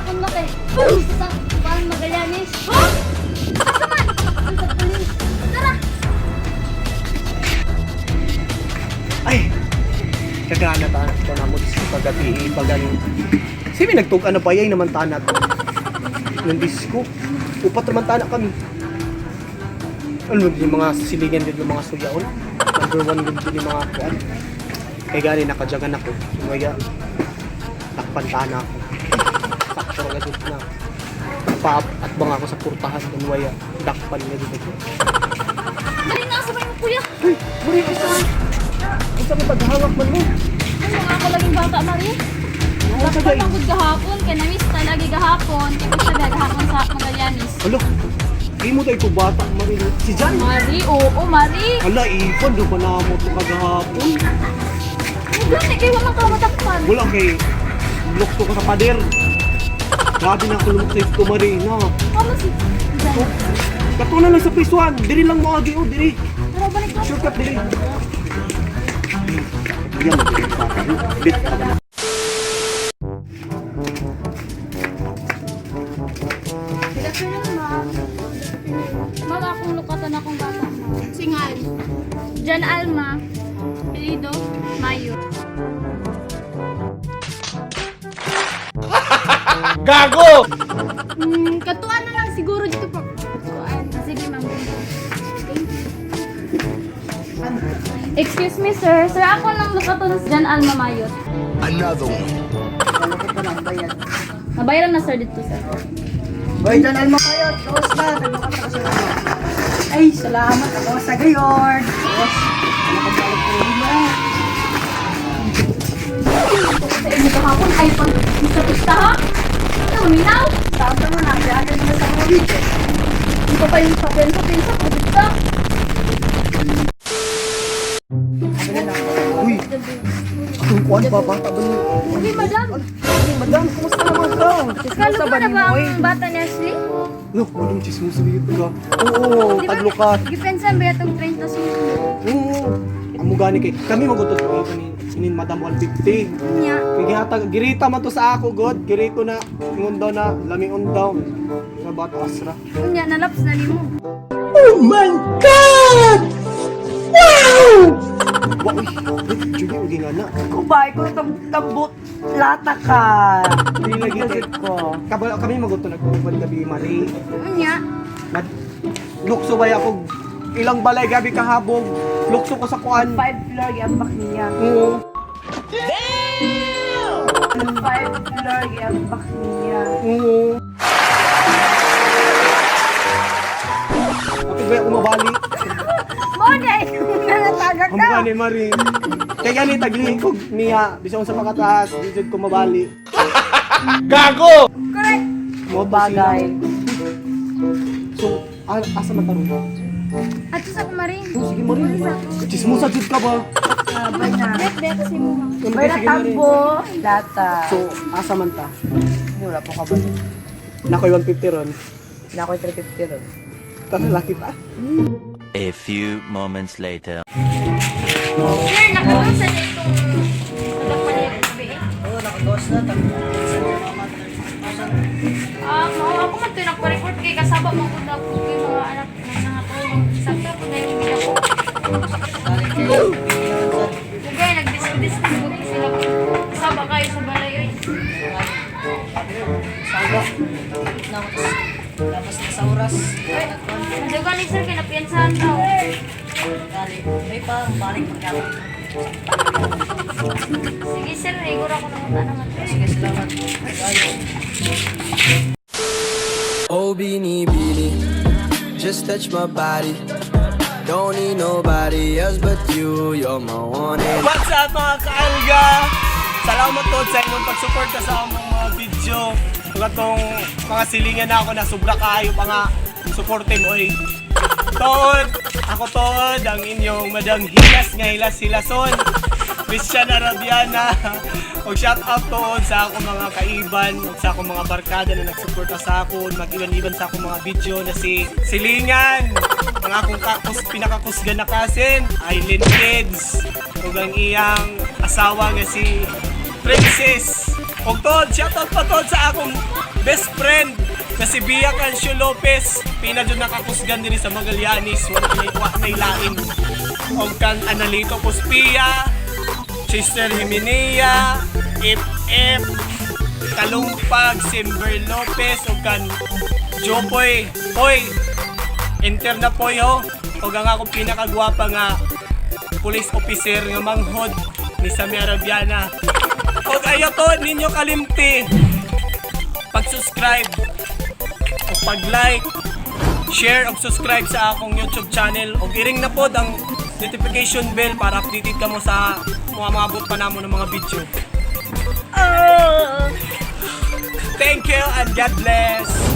gahapon na kay sa Juan Magallanes. Ha? Asa man? Ang sa pulis. Tara! Ay, kagana ta ito na mo sa kagabi bagan. Si may nagtug ano pa yay naman tana to. Ng disco. Upat naman tana kami. Ano yung mga silingan din yung mga suyaon. Number one din yung mga kuan. Kay gani nakajagan ako. Sumaya takpan tana ako. Sakto ra gud na. Pa at bang ako sa purtahan ng waya dakpan nga dito. Dali na sabay mo, kuya. Uy, muri isa. Unsa man paghawak man mo? Ay, mga ako laging bata, Marie. Dapat ang good gahapon, kay na-miss ta lagi gahapon. Kay pista ba gahapon sa Magallanes. Hala, di mo tayo ko bata, Marie. Si Jan. Marie, oo, Marie. Hala, ipon, do pa na mo ito kagahapon. Ay, gani, kay walang kamatakpan. Wala kay, lukso ko sa pader. Grabe na ako lumok sa ito, Marie. Na. Kamo si Jan. Oh, katuna lang sa phase 1. Diri lang mo agi, oh, diri. Tara, balik ko. Shortcut, diri. Ayan, diri bata. Bit ka ba na? Good afternoon, ma'am. Ma'am, akong lukatan akong bata, ma'am. Singal. Jan Alma, Pelido, Mayo. Gago! Katuan na lang siguro dito po. Katuan. Sige, ma'am. Thank you. Excuse me, sir. Sir, ako lang lukaton si Jan Alma Mayot. Another one. Nabayaran na, sir, dito, sir. Hoy, John Alma kayo. Tapos na. Naglukat ako sa ano. Ay, salamat ako sa gayon. Tapos, ano ka balik ko rin ba? Sa inyo kahapon ay pag sa pista, ha? Ito, minaw. Tama mo na. Kaya agad na sa mga video. Hindi pa pa yung sa pensa-pensa, pagkita. Uy, akong kuwan ba? Bata ba niyo? Uy, madam. Ay, madam, kumusta naman ka? Kalo ko na ba ang bata ni Ashley? Look, madam, chismoso dito ka. Oo, Di ba? taglukat. Gipensan ba itong 35? Oo. Amo gani kay kami magutot ko ni sinin Madam 150. Nya. Kay gihatag girita man to sa ako god, girito na ingon daw na lamion daw. Sa bata asra. Nya, nalaps na nimo. Wa uy, uy, jugi ugi nga na. Kubay ko tambot lata ka. Dili lagi kay Gazet ko. kabalo kami maguto nagkuban gabi mali. Nya. Mad lukso ba ako ilang balay gabi kahabog. Lukso ko sa kuan. Five floor giambak niya. Oo. Five floor giambak niya. Oo. Kapit ba ako mabali? Mo na nataga Ang mukha ni Marie. Kaya gani taglingkog niya, bisan sa pakataas, di jud ko mabali. Gago! Correct. Mo Bagay. So, asa man taron? Ato sa kumarin. Oh, sige Marie. Chismosa jud ka ba? Sabay na. Bet, bet si mo. Bay na Sige, Marie. tambo lata. So, asa man ta? Hindi, wala po ka ba? Nakoy 150 ron. Wala ko 350 ron. Tara laki ta. A few moments later. Sir, nakabasa na itong nadakpan niya gabi eh. Oo, nakados na. Ah, mao ako man to nagpa-report kay kasaba mo gud ako kay mga anak na nga to. Sakto po na yung bila ko. Ugay nagdisco-disco gud sila. Kasaba kayo sa balay oy. Saga. Tapos na sa oras. Nadugan ni sir kay napiyansahan daw. May pa, balik pagkakit. Sige sir, rigor ako nang naman. Sige, salamat. Oh, beanie, beanie, just touch my body. Don't need nobody else but you. You're my one and What's up mga kaalga? Salamat po sa inyong pagsuporta sa among mga video. Mga tong mga silingan na ako na sobra kaayo pa nga suporte mo oy. Tuod, ako tuod ang inyong Madam Hilas nga Hilas Hilason. Christian Arabiana. Og shout out tuod sa akong mga kaiban, ug sa akong mga barkada na nagsuporta sa ako, mag-iban-iban sa akong mga video na si Silingan, ang akong kakus, pinakakusga na cousin, Island Kids, ug ang iyang asawa nga si Princess. Og tol, shoutout pa tol sa akong best friend na si Bia Cancio Lopez. Pina dyan nakakusgan din sa Magallanes. Wala na wa lain. Og kan Analito Puspia, Chester Jimenea, Ip Ip, Kalumpag, Simber Lopez, og kan Jopoy, Poy, enter na poy ho. Og ang akong pinakagwapa nga police officer nga manghod ni Sami Arabiana. Og ayo to ninyo kalimti. Pag-subscribe o pag-like, share og subscribe sa akong YouTube channel og i-ring na pod ang notification bell para updated ka mo sa mga maabot pa namo ng mga video. Ah! Thank you and God bless.